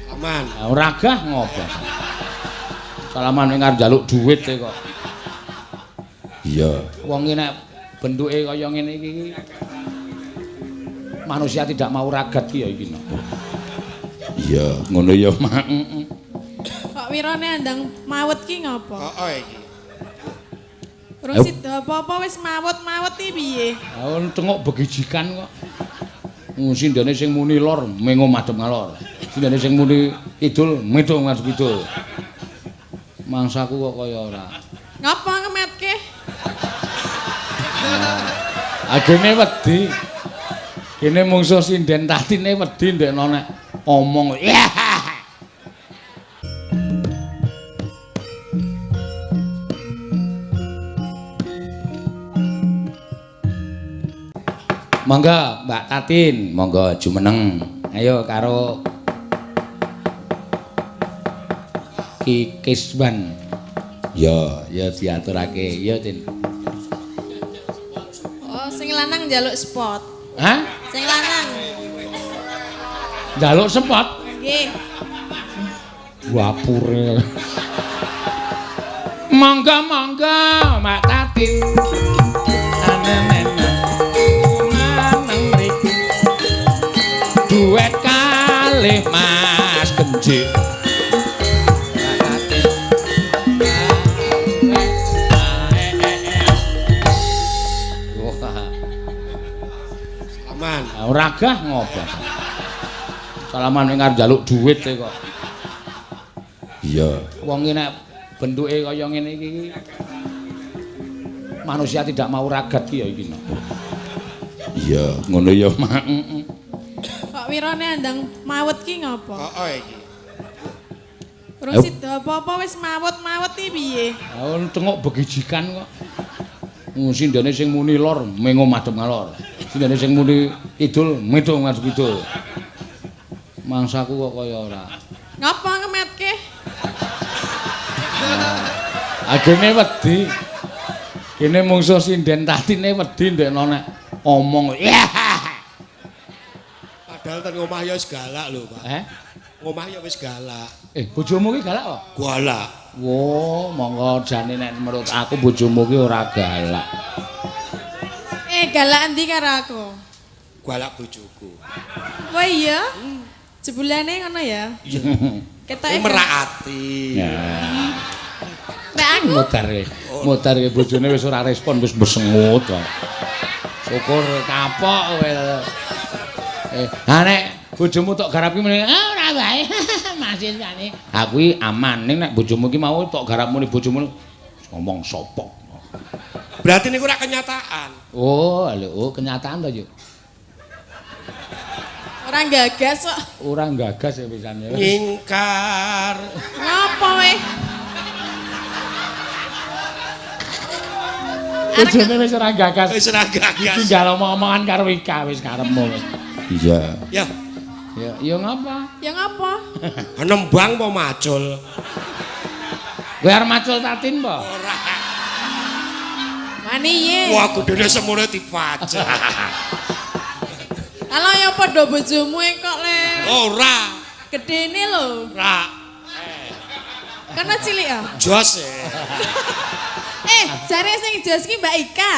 Salaman. Ora gah ngopo. Salaman ning arep njaluk dhuwit e kok. Iya. Wong iki nek bentuke kaya ngene iki manusia tidak mau ragat ki ya iki. Iya, ngono ya, Mak. Kok wirane andang mawet ki ngopo? Heeh iki. Urung sida apa-apa wis mawet-mawet iki piye? Ha tengok begijikan kok. Sindene sing muni lor mengo madhep ngalor. Sindene sing muni kidul medo madhep kidul. Mangsaku kok kaya ora. Ngapa ngemetke? Agene wedi. Kene mungsuh sinden tatine wedi ndekno nek omong. Monggo Mbak Tatin, monggo jumeneng. Ayo karo Ki Kiswan. Ya, ya diaturake. Ya, Tin. Oh, sing lanang njaluk spot. Hah? Sing lanang. Njaluk spot? Nggih. Wapure. Monggo, monggo Mbak Tatin. Duet kalih Mas Kenjik. Salaman. Ora gah ngopo. Salaman ning arep njaluk dhuwit e kok. Iya. Wong iki nek bentuke kaya ngene iki manusia tidak mau ragat ki ya iki. Iya, ngono ya, Mak. Kok wirane andang mawet ki ngopo? Heeh iki. Urung sida apa-apa wis mawet-mawet iki piye? Ha tengok begijikan kok. Sindene sing muni lor mengo madhep ngalor. Sindene sing muni kidul medo madhep kidul. Mangsaku kok kaya ora. Ngapa ngemetke? Agene wedi. Kene mungsuh sinden tatine wedi ndekno nek omong. Padahal ten omah ya wis galak lho, Pak. Eh? Omah ya wis galak. Bojomu ki galak apa? Galak. Wo, monggo jane nek menurut aku bojomu ki ora galak. Galak endi karo aku? Galak bojoku. Wah iya? Jebulane ngono ya? Iya. Ketoke merak ati. Ya. Nek aku mutar bojone wis ora respon wis besengut. Syukur kapok kowe. Ha nek bojomu tok garap ki muni, ah ora wae. Masih jane. Ha kuwi aman ning nek bojomu ki mau tok garap muni bojomu ngomong sapa. Berarti niku ora kenyataan. Oh, lho, oh, kenyataan to, Yuk. Ora gagas kok. Ora gagas ya pisan ya. Nyingkar. Ngapa weh? Bojone wis ora gagas. Wis ora gagas. Tinggal omong-omongan karo Ika wis karepmu. Iya. Ya. Ya, ya ngapa? Ya ngapa? Nembang apa macul? Kowe arep macul Tatin apa? Ora. Wani ye. Wah, gedene semune dipajak. Kalau ya padha bojomu e kok le. Ora. Gedene lho. Ora. Karena cilik ya? Jos e. Jare sing jos ki Mbak Ika.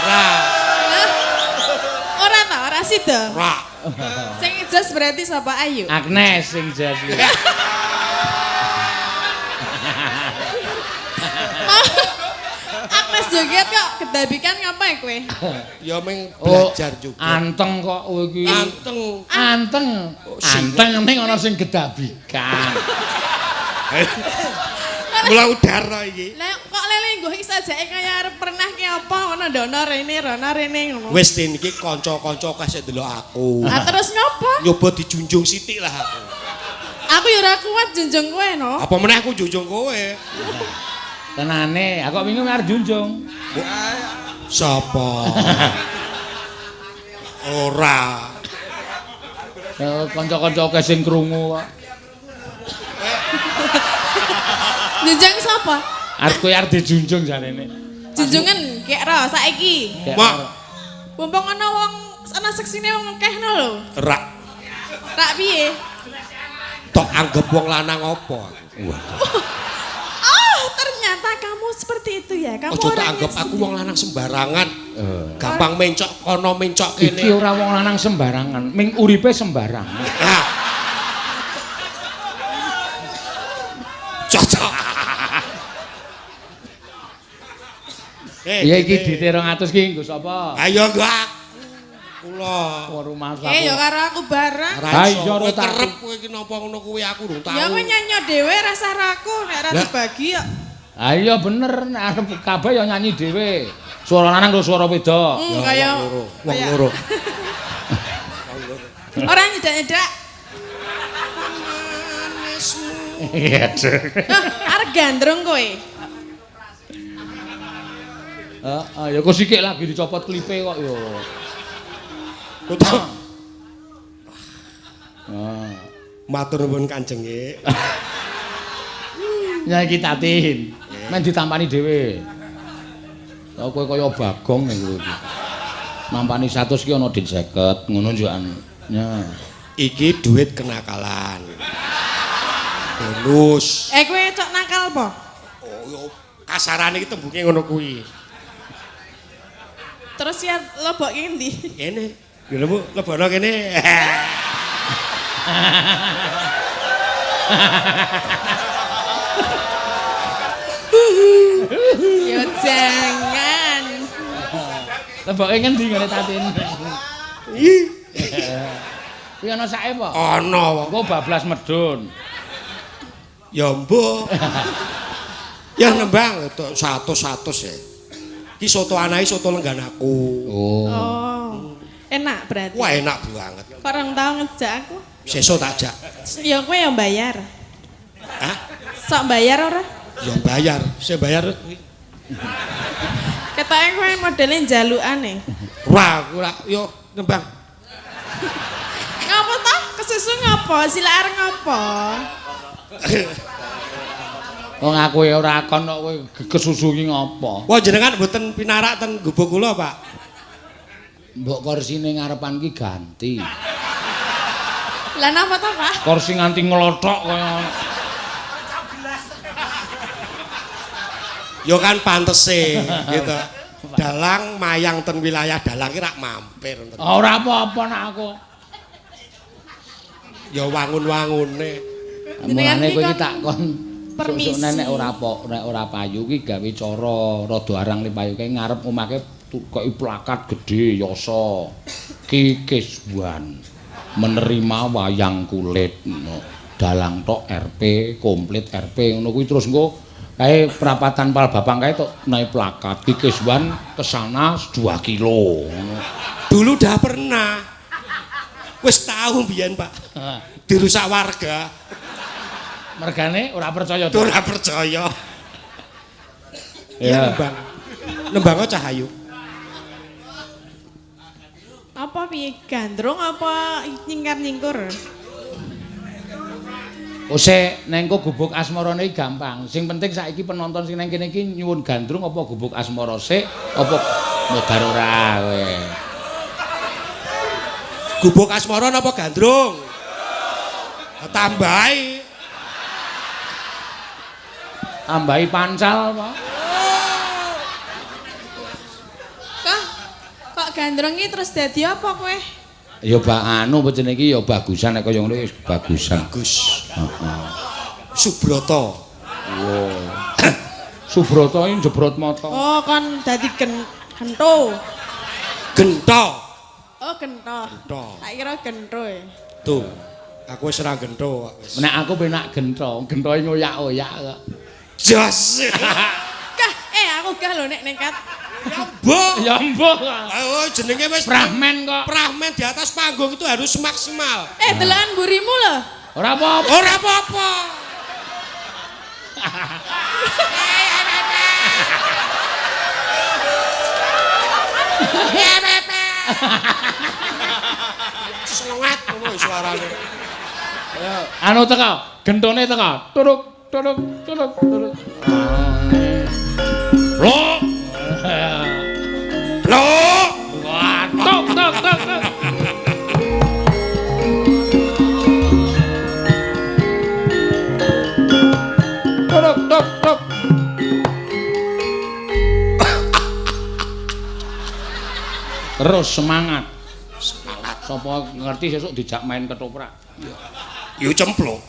Ora. Ora ta, ora sida. Ora. Sing jos berarti sapa Ayu? Agnes sing jos iki. Agnes joget kok kedabikan ngapa ya kowe? Ya meng belajar juga. Anteng kok kowe iki. Anteng. Anteng. Anteng ning ana sing gedabikan. Mula udara iki. Lah kok lele nggo iki sajake kaya arep pernah ki apa ngono ndono rene rono rene ngono. Wis Tin iki kanca-kanca kasih ndelok aku. Lah terus ngopo? Nyoba dijunjung sithik lah aku. Aku ya ora kuat junjung kowe no. Apa meneh aku junjung kowe? Tenane, aku kok wingi arep junjung. Sapa? Ora. Kanca-kanca akeh sing krungu kok. Junjung sapa? Arep kowe arep dijunjung jarene. Junjungan kek ro saiki. Mak. Mumpung ana wong ana seksine wong akeh no lho. Rak. Rak piye? Tok anggap wong lanang apa aku? Waduh. Oh, ternyata kamu seperti itu ya. Kamu Aja tak orangnya anggap aku wong lanang sembarangan. Gampang mencok kono mencok kene. Iki ora wong lanang sembarangan, ming uripe sembarangan. Ah. Cocok. Ya iki dite 200 ki nggo sapa? Ayo nggo aku. Kula. Kok rumah Eh, ya karo aku bareng. Ora Ha iso. iya, Kowe ora tak- kerep kowe iki napa ngono kuwi aku durung tau. Ya kowe nyanyi dhewe rasa raku nek ora Lah. dibagi kok. Ha iya bener, nek arep kabeh ya nyanyi dhewe. Suara lanang karo suara wedok. Hmm, Ya, kaya wong loro, wong kaya- loro. Ora nyedak-nyedak. Iya, Dek. Hah, arep gandrung kowe. Heeh, ya kok sikik lagi dicopot klipe kok ya. Kutu. Heeh. Matur nuwun Kanjeng nggih. Ya iki Tatin. Men ditampani dhewe. Lah kowe kaya Bagong ning kowe iki. Nampani 100 ki ana dit 50 ngono njukan. Ya. Iki duit kenakalan. Bonus. Eh kowe cok nakal apa? Oh, yo kasarane iki tembunge ngono kuwi. Terus ya lebokke endi? Kene. Lho Bu, lebono kene. Ya jangan. Leboke ngendi ngene Tatin? Ih, Kuwi ana sake apa? ana. Engko bablas medun. Ya mbuh. Ya nembang 100-100 ya. Ki soto anake soto lenggan aku. Oh. Oh. Enak berarti. Wah enak banget. Kok orang tau ngejak aku? Sesuk tak jak. Ya kowe yang bayar. Hah? Sok bayar ora? Ya bayar. Saya bayar. Ketoke kowe modele njalukane. Ora, aku ora yo nembang. Ngapa toh? Kesusu ngapa? Sila arep ngapa? Wong aku ya ora kon kok kowe kesusu ki ngopo? Wah jenengan mboten pinarak ten gubuk kula, Pak. Mbok korsine ngarepan ki ganti. Lah napa toh, Pak? Kursi nganti nglothok kaya Ya kan pantese gitu. Dalang mayang ten wilayah dalang ki rak mampir ten. Ora apa-apa nak aku. Ya wangun-wangune. Jenengan Mulane ki kowe iki kon tak kon permisi. sok-sokne nek ora apa nek ora payu ki gawe cara rada arang li payu kae ngarep omahke tukoki plakat gedhe yasa. Ki Kiswan menerima wayang kulit ngono. Dalang tok RP komplit RP ngono kuwi terus engko kae perapatan Palbapang kae tok naik plakat Ki Kiswan kesana 2 kilo ngono. Dulu dah pernah. Wis tahu mbiyen, Pak. Dirusak warga. Mergane ora percaya. Tuh ora percaya. Ya. Ya nembang. Nembang Cahayu. Apa piye gandrung apa nyingkar-nyingkur? Ose neng kok gubuk asmarane iki gampang. Sing penting saiki penonton sing neng kene iki nyuwun gandrung apa gubuk asmara sik apa modar ora kowe. Gubuk asmara napa gandrung? Tambahi. Tambahi pancal apa? Kok kok gandrung iki terus dadi apa kowe? Ya bak anu apa jenenge iki ya bagusan nek kaya ngono wis bagusan. Bagus. Heeh. Subroto. Wow. Subroto iki jebrot mata. Oh, kon dadi gento. Gento. Oh, gento. Gento. Tak kira gento e. Tuh. Aku wis ora gento kok wis. Nek aku penak gento, gentoe ngoyak-oyak kok. Jos. Kah, aku gah lho nek nekat. Ya mbok. Ya mbok. Ayo jenenge wis Prahmen kok. Prahmen di atas panggung itu harus maksimal. Eh, delokan mburimu lho. Ora apa-apa. Ora apa-apa. Selengat ngono suarane. Anu teko, gentone teko. Turuk turuk turuk turuk. Lho. Lho. Wah, tok tok tok. Tok. Terus semangat. Semangat. Sapa ngerti sesuk dijak main ketoprak. Yo cempluk.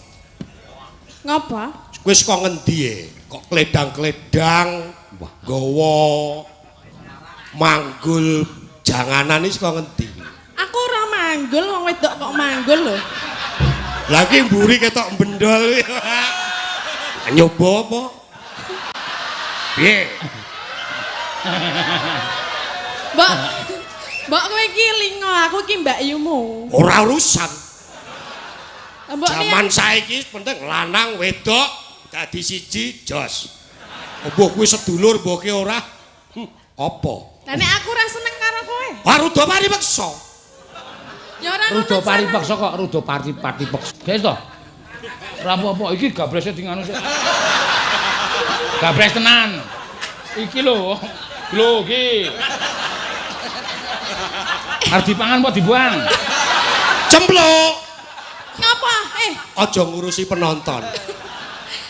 Ngopo? Kowe saka ngendi e? Kok kledang-kledang, gawa manggul janganan iki saka ngendi? Aku ora manggul, wong wedok kok manggul lho. Lah iki mburi ketok bendol. Nyoba apa? Piye? Mbok, mbok kowe iki lingo, aku iki mbakyumu. Ora urusan. Mbok Jaman saiki penting lanang wedok dadi siji jos. Mbuh kuwi sedulur mbuh ki ora. Apa? Lah nek aku ora seneng karo kowe. Wah ruda pari peksa. Ya ora ngono. Ruda pari peksa kok ruda pari peksa. Guys to. Ora apa-apa iki gabrese di nganu sik. Gabres tenan. Iki lho. Lho iki. Arep dipangan apa dibuang? Cempluk. Ngapa? Aja ngurusi penonton.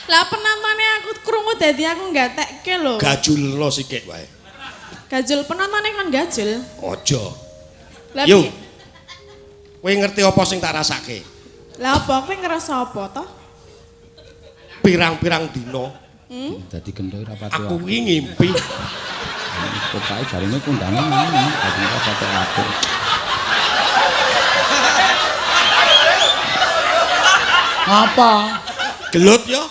Lah penontonnya aku krungu dadi aku gatekke lho. Gajulno sikik wae. Gajul penontonnya kon gajul. Aja. Lah Yo. Kowe ngerti apa sing tak rasake? Lah apa kowe ngerasa apa to? Pirang-pirang dina Dadi gendho ora pati. aku iki ngimpi. Pokoke jarine kondangan ngono, dadi ora pati apik. Apa? Gelut yo.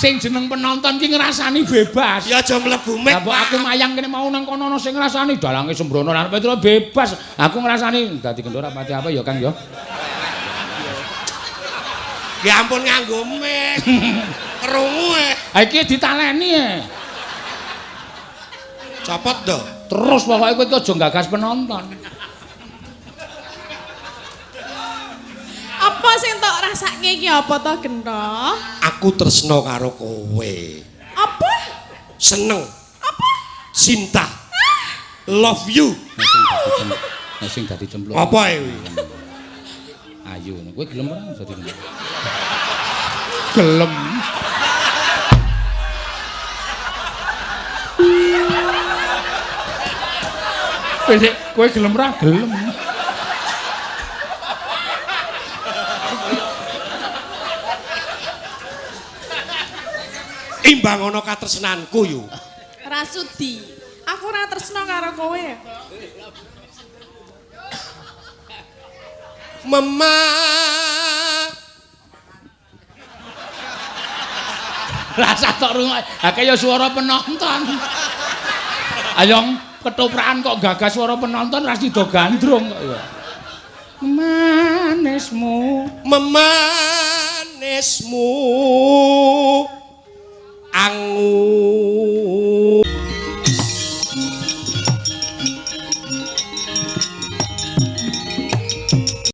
Sing jeneng penonton ki ngrasani bebas. Ya aja mlebu mek. Lah mbok aku mayang kene mau nang kono ana sing ngrasani dalange sembrono lan Petro bebas. Aku ngrasani dadi gendho ora pati apa ya Kang ya. Ya ampun nganggo mek. Krungu e. Ha iki ditaleni e. Copot do. Terus pokoke kowe aja gagas penonton. Apa sing tok rasake iki apa to Gento? Aku tresno karo kowe. Apa? Seneng. Apa? Cinta. Love you. Nek sing dadi cemplung. Apa e kuwi? Ayu ngono. Kowe gelem ora dadi cemplung? Gelem. Kowe gelem ora? Gelem. Imbang ana katresnanku yo. Ra sudi. Aku ora tresno karo kowe. Mema. Rasa tok rungok. Ha kaya suara penonton. Ayo ketoprakan kok gagas suara penonton ra sida gandrung kok ya. Manismu, Memanismu.